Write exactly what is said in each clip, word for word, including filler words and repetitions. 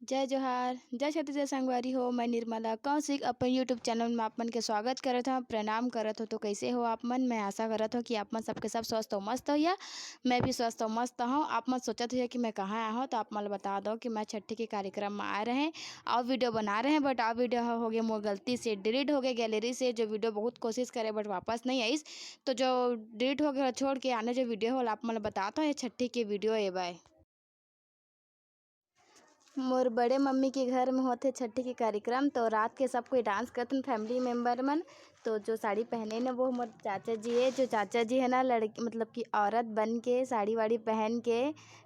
जय जोहार, जय छत्तीसगढ़ संगवारी हो। मैं निर्मला कौशिक अपन YouTube चैनल में आप मन के स्वागत करत हौं, प्रणाम करत हौं। तो कैसे हो आप मन? मैं आशा करत हौं कि आप मन सबके सब स्वस्थ हो, मस्त हो या। मैं भी स्वस्थ हो, मस्त हौं। आप मन सोचत हो कि मैं कहाँ आए हौं, तो आप मन ल बता दो कि मैं छट्ठी के कार्यक्रम में आए रहें और वीडियो बना रहे हैं, but आ वीडियो ह-, हो गया मोर गलती से डिलीट हो गया गैलरी से। जो वीडियो बहुत कोशिश करे but वापस नहीं आइस, तो जो डिलीट हो गया छोड़ के आने जो वीडियो होला आप मन ल बतात हौं, ये छट्ठी के वीडियो ए बाय। मोर बड़े मम्मी के घर में होथे छट्ठी के कार्यक्रम, तो रात के सब कोई डांस करथन फैमिली मेंबर मन। तो जो साड़ी पहने न वो मोर चाचा जी है, जो चाचा जी है ना लड़की मतलब कि औरत बन के साड़ी वाड़ी पहन के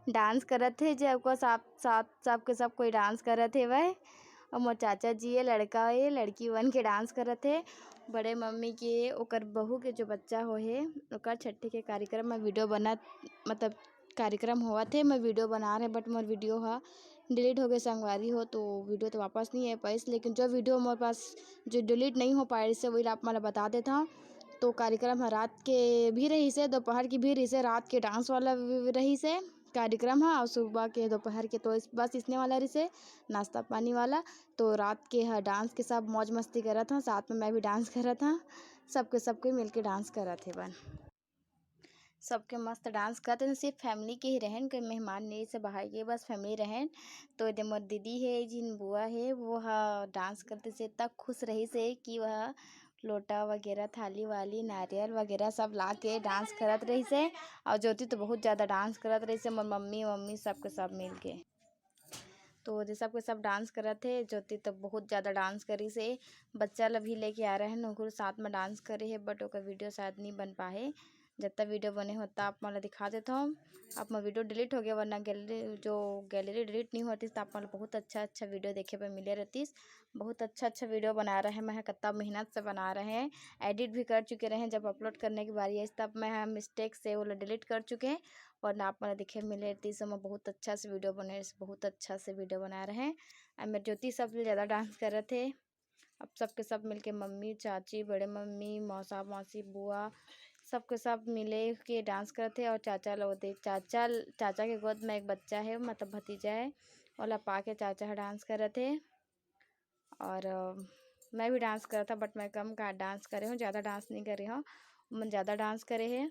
डांस करत हे, जब को साथ साथ सबके सब कोई डांस करत हे वह। और मोर चाचा जी है लड़का है लड़की बन के डांस करत हे। बड़े मम्मी के ओकर बहू के जो बच्चा हो हे ओकर छट्ठी के कार्यक्रम में वीडियो बनत मतलब कार्यक्रम होवत हे, मैं वीडियो बना रहे but मोर वीडियो ह डिलीट हो गए संगवारी हो, तो वीडियो तो वापस नहीं आ पाइस, लेकिन जो वीडियो मोर पास जो डिलीट नहीं हो पाए से वही आप मन ल बता देता हूँ। तो कार्यक्रम ह रात के भी रही से, दोपहर की भी रही से, रात के डांस वाला भी रही से कार्यक्रम ह और सुबह के दोपहर के तो इस, बस इसने वाला रही से नाश्ता पानी वाला। तो रात के ह डांस के सब मौज मस्ती करत हौं, साथ में मैं भी डांस करत हौं। सबके सब कोई मिलके डांस करत हे बन। सबके मस्त डांस करत हे, सिर्फ फैमिली के ही रहेन, कोई मेहमान नहीं से बाहर के, बस फैमिली रहेन। तो एदे मोर दीदी हे, जिन बुआ हे, वो ह डांस करते से इतना खुश रही से कि वह लोटा वगैरह, थाली वाली, नारियल वगैरह सब ला के डांस करत रही से। और ज्योति तो बहुत ज़्यादा डांस करत रही से, मोर मम्मी, मम्मी सबके सब मिल के। तो ओदे सबके सब डांस करत हे। ज्योति तो बहुत ज़्यादा डांस करिस हे। बच्चा ल भी लेके आ रहे हैं, ओकरो साथ में डांस करे हे, but ओकर वीडियो शायद नहीं बन पाए। जब तक वीडियो बने होता आप मन ल दिखा देता हूँ। आप मन वीडियो डिलीट हो गया, वरना गैलरी जो गैलरी डिलीट नहीं होती तो आप मन ल बहुत अच्छा अच्छा वीडियो देखे पर मिले रहतीस। बहुत अच्छा अच्छा वीडियो बना रहे हैं, मैं कत्ता मेहनत से बना रहे हैं, एडिट भी कर चुके रहे। जब अपलोड करने की बारी आई तब मैं मिस्टेक से वो डिलीट कर चुके हैं, वरना आप मन ल देखे मिले रहतीस। मैं बहुत अच्छा से वीडियो बने, बहुत अच्छा से वीडियो बना रहे हैं। और मेरे ज्योति सब ले ज़्यादा डांस करत हे। अब सबके सब मिलके मम्मी, चाची, बड़े मम्मी, मौसा, मौसी, बुआ, सबके सब मिले के डांस करत हे। और चाचा ल ओदे, चाचा, चाचा के गोद में एक बच्चा है, मतलब भतीजा है, ओला पा के चाचा ह डांस करत हे। और अ, मैं भी डांस करत हौं, but मैं कम का डांस करे हौं, ज़्यादा डांस नहीं करे हौं, मन ज़्यादा डांस करे हे।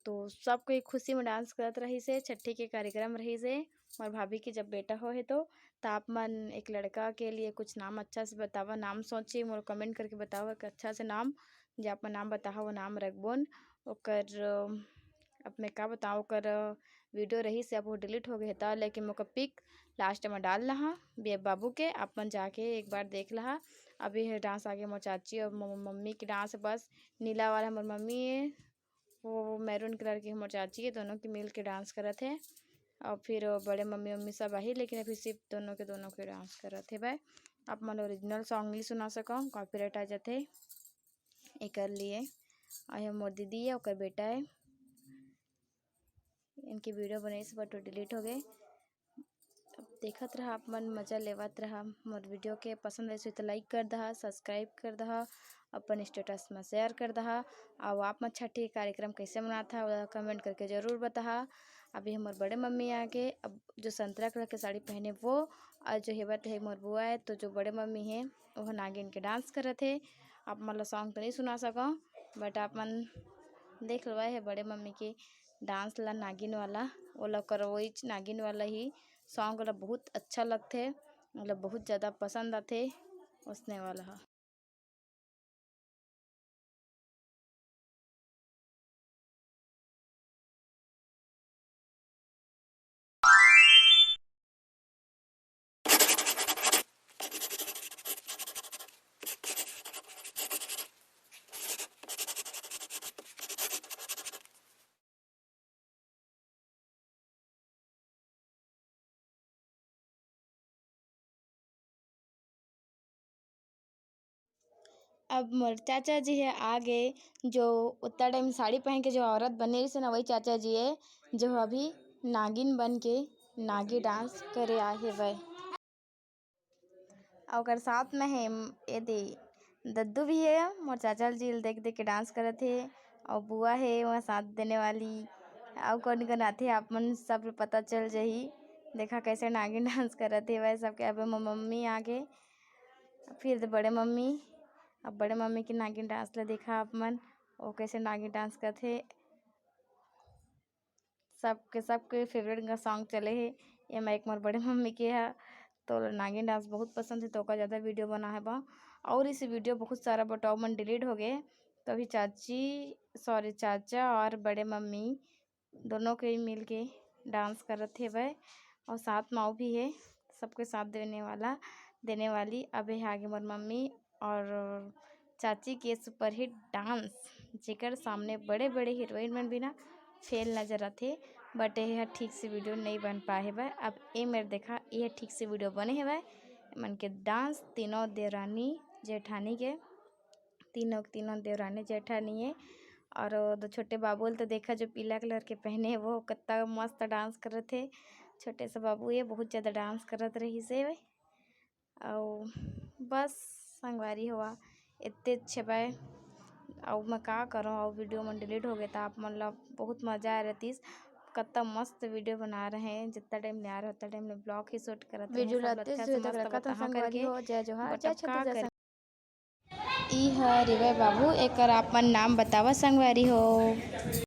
तो सब कोई खुशी में डांस करत रहिस हे, छट्ठी के कार्यक्रम रहिस हे। मोर भाभी के जब बेटा हो हे तो, त आप मन एक लड़का के लिए कुछ नाम अच्छा से बतावा, नाम सोचे मोर कमेंट करके बतावा, एक अच्छा से नाम, जे आप मन नाम बताहा वो नाम रखबोन। ओकर अ, अब मैं का बताऊँ, ओकर वीडियो रहिस हे, अब वो डिलीट हो गए हे त, लेकिन मैं ओकर पिक लास्ट में डाल लहा बे-, बाबू के, आप मन जाके एक बार देख लहा। अभी ये डांस आगे मोर चाची और मो-, मम्मी के डांस है, बस नीला वाला हमर मम्मी है, वो मैरून कलर के हमर चाची है, दोनों के मिल के डांस करत है। और फिर वो बड़े मम्मी, मम्मी सब आही, लेकिन अभी सिर्फ दोनों के, दोनों के डांस करत है भाई। आप मन ओरिजिनल सॉन्ग नहीं सुना सको, कॉपीराइट आ जाते। एकर लिए। और ये मोर दीदी है, ओकर बेटा है। इनके वीडियो बनाइस but डिलीट हो गए। अब देखत रहा आप मन, मजा लेवत रहा मोर वीडियो के। पसंद आइस तो लाइक कर दहा, सब्सक्राइब कर दहा, अपन स्टेटस में शेयर कर दहा। और आप मन छठी कार्यक्रम कैसे मनात हा, ओला कमेंट करके जरूर बताहा। अभी हमर बड़े मम्मी आगे, अब जो संतरा कलर के साड़ी पहने वो, और जो हेवत है मोर बुआ है, तो जो बड़े मम्मी है वो नागिन के डांस करत है। आप मन ला सॉन्ग तो नहीं सुना सको, but आप मन देख लेवा है बड़े मम्मी के डांस ला, नागिन वाला, ओला ओकर वही नागिन वाला ही सॉन्ग ला बहुत अच्छा लगथे, मतलब बहुत ज़्यादा पसंद आथे उसने वाला ह। अब मोर चाचा जी हे आ गे, जो उतना टाइम साड़ी पहन के जो औरत बने रहिस हे ना, वही चाचा जी हे, जो अभी नागिन बन के नागी डांस करे आए हेवय। अउ ओकर साथ में हे एदे दद्दू भी हे, मोर चाचा जी ल देख देख के डांस करत हे। अउ बुआ हे वहाँ साथ देने वाली। अउ कोन कोन आथे आप मन सब ल पता चल जाही। देखा कैसे नागिन डांस करत हेवय सबके। अब मोर मम्मी आगे, फिर बड़े मम्मी। अब बड़े मम्मी के नागिन डांस ला देखा आप मन, वो कैसे नागिन डांस करथे। सबके सबके फेवरेट सॉन्ग चले हे, ये मैं एक मोर बड़े मम्मी के ह। तो नागिन डांस बहुत पसंद है, तो ओकर ज़्यादा वीडियो बनाए बा। और इस वीडियो बहुत सारा बटाओ मन डिलीट हो गए, तो अभी चाची, सॉरी, चाचा और बड़े मम्मी दोनों के मिल के डांस करत हेवय। और साथ में अउ भी है, सबके साथ देने वाला, देने वाली। अब ये आगे मोर मम्मी और चाची के सुपरहिट डांस, जेकर सामने बड़े बड़े हीरोइन मन भी ना फेल नजर आथे। बट ये ठीक से वीडियो नहीं बन पाए हेवय। अब ए मेर देखा, ये ठीक से वीडियो बने हेवय। मन के डांस, तीनों देवरानी जेठानी के, तीनों तीनों देवरानी जेठानी है। और वो दो छोटे बाबू ल तो देखा, जो पीला कलर के पहने हे, वो कितना मस्त डांस करत हे। छोटे से बाबू ये बहुत ज़्यादा डांस करत रहिस हे। अउ बस संगवारी हो, एते अच्छे बाय। अउ मैं का करूँ, अउ वीडियो मन डिलीट हो गए, तो आप मन ला बहुत मजा आ रहतीस। कत्ता मस्त वीडियो बना रहे हैं, जितना टाइम ले आ रहे, उतना टाइम ले ब्लॉग ही शूट करत रहे। वीडियो ला अच्छा से मस्त बताओ करके। हो। जय जोहार, जय छत्तीसगढ़। ई हर रिवय बाबू, एकर आप मन नाम बतावा संगवारी हो।